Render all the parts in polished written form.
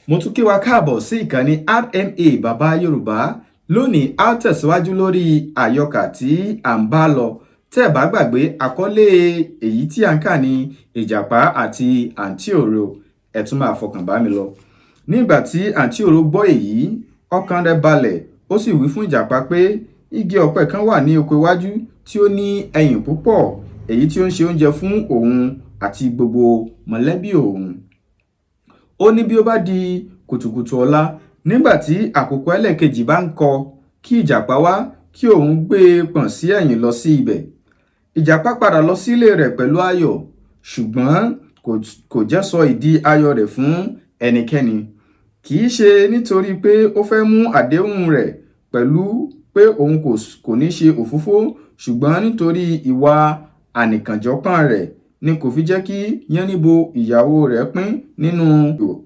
Mo tún kí wa káàbọ̀ sí ìkànnì RMA Bàbá Yorùbá. Lónìí, a ó tẹ̀síwájú lórí àyọkà tí à ń bá lọ. Tẹ́ ẹ̀ bá gbàgbé, àkọlé èyí tí à ń kà ní Ìjàpá àti Àǹtí Òro. Ẹ tún máa fọkàn bá mi lọ. Nígbà tí Àǹtí Òro gbọ́ èyí, ọkàn rẹ̀ balẹ̀, ó sì wí fún Ìjàpá pé igi ọ̀pẹ kan wà ní oko iwájú tí ó ní ẹyìn púpọ̀, èyí tí ó ń ṣe oúnjẹ fún òun àti gbogbo mọ̀lẹ́bí òun. Ó ní bí ó bá di kùtùkùtù ọ̀la, nígbà tí àkùkọ ẹlẹ́ẹ̀kejì bá ń kọ, kí Ìjàpá wá, kí òun gbé e pọ̀n sí ẹ̀yìn lọ sí ibẹ̀. Ìjàpá padà lọ sílé rẹ̀ pẹ̀lú ayọ̀, ṣùgbọ́n kò jẹ́ sọ ìdí ayọ̀ rẹ̀ fún ẹnikẹ́ni. Kì í ṣe nítorí pé ó fẹ́ mú àdéhùn rẹ̀ pẹ̀lú pé òun kò ní ṣe òfófó, ṣùgbọ́n nítorí ìwà ànìkànjọ̀pọ́n rẹ̀ ni kò fi jẹ́ kí Yánníbo ìyàwó rẹ̀ pín nínú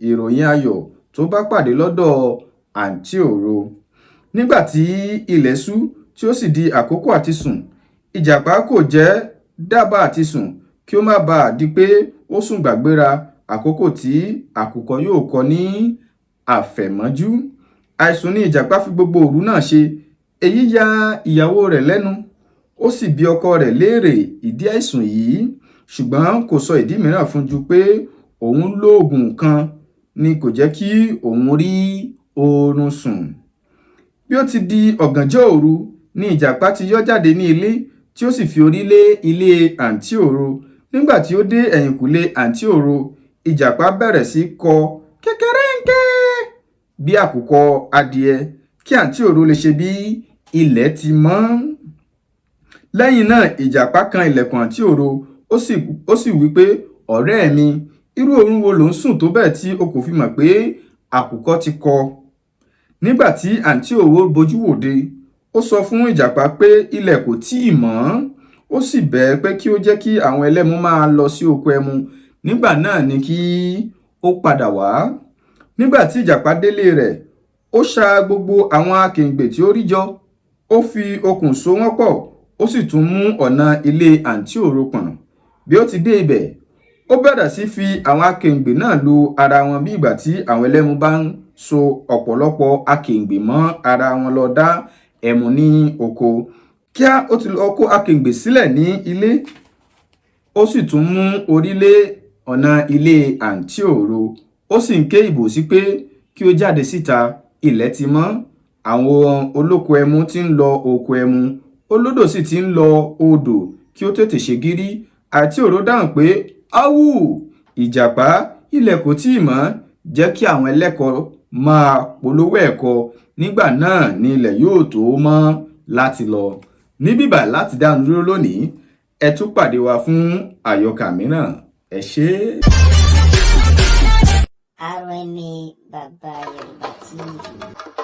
ìròyìn ayọ̀ tó bá pàdé lọ́dọ̀ Àǹtí Òro. Nígbà tí ilẹ̀ ṣú tí ó sì di àkókò àti sùn, Ìjàpá kò jẹ́ dábàá àti sùn kí ó má baà di pé ó sùn gbàgbéra àkókò tí àkùkọ yóò kọ ní àfẹ̀mọ́jú. Àìsùn ni Ìjàpá fi gbogbo òru náà ṣe. Èyí ya ìyàwó rẹ̀ lẹ́nu, ó sì bi ọkọ rẹ̀ léèrè ìdí àìsùn yìí, ṣùgbọ́n kò sọ ìdí mìíràn fún ju pé òun lóògùn kan ni kò jẹ́ kí òun rí oorun sùn. Bí ó ti di ọ̀gànjọ́ òru ni Ìjàpá ti yọ́ jáde ní ilé, tí ó sì fi orí lé ilé Àǹtí Òro. Nígbà tí ó dé ẹ̀yìnkùlé Àǹtí Òro, Ìjàpá bẹ̀rẹ̀ sí kọ kékeré-ń-ké bí àkùkọ adìẹ kí Àǹtí Òro lè ṣe bí ilẹ̀ ti mọ́. Lẹ́yìn náà, Ìjàpá kan ilẹ̀kùn Àǹtí Òro, ó sì wí pé, "Ọ̀rẹ́ mi, irú oorun wo lò ń sùn tó bẹ́ẹ̀ tí o kò fi mọ̀ pé àkùkọ ti kọ?" Nígbà tí Àǹtí Òro bojú wòde, ó sọ fún Ìjàpá pé ilẹ̀ kò tíì mọ́, ó sì bẹ̀ ẹ́ pé kí ó jẹ́ kí àwọn ẹlẹ́mu máa lọ sí oko ẹmu, nígbà náà ni kí ó padà wá. Nígbà tí Ìjàpá délé rẹ̀, ó ṣa gbogbo àwọn akèrègbè tí ó rí jọ, ó fi okùn so wọ́n pọ̀, ó sì tún mú ọ̀nà ilé Àǹtí Òro pọ̀n. Bí ó ti dé ibẹ̀, ó bẹ̀rẹ̀ sí fi àwọn akèrègbè náà lu ara wọn bí ìgbà tí àwọn ẹlẹ́mu bá ń so ọ̀pọ̀lọpọ̀ akèrègbè mọ́ ara wọn lọ dá ẹmu ní oko. Kíá, ó ti lọ kó akèrègbè sílẹ̀ ní ilé, ó sì tún mú orí lé ọ̀nà ilé Àǹtí Òro, ó sì ń ké ìbòsí pé kí ó jáde síta, ilẹ̀ ti mọ́, àwọn olóko ẹmu ti ń lọ oko ẹmu, olódò sì ti ń lọ odò, kí ó tètè ṣe gírí. Àǹtí Òro dáhùn pé, "Áwù, Ìjàpá, ilẹ̀ kò tíì mọ́, jẹ́ kí àwọn ẹlẹ́kọ̀ọ́ máa polówó ẹ̀kọ, nígbà náà ni ilẹ̀ yóò tó mọ́ láti lọ." Níbí báyìí láti dánu dúró lónìí. Ẹ tún pàdé wa fún àyọkà mìíràn. Ẹ ṣé. RMA Baba Yoruba TV.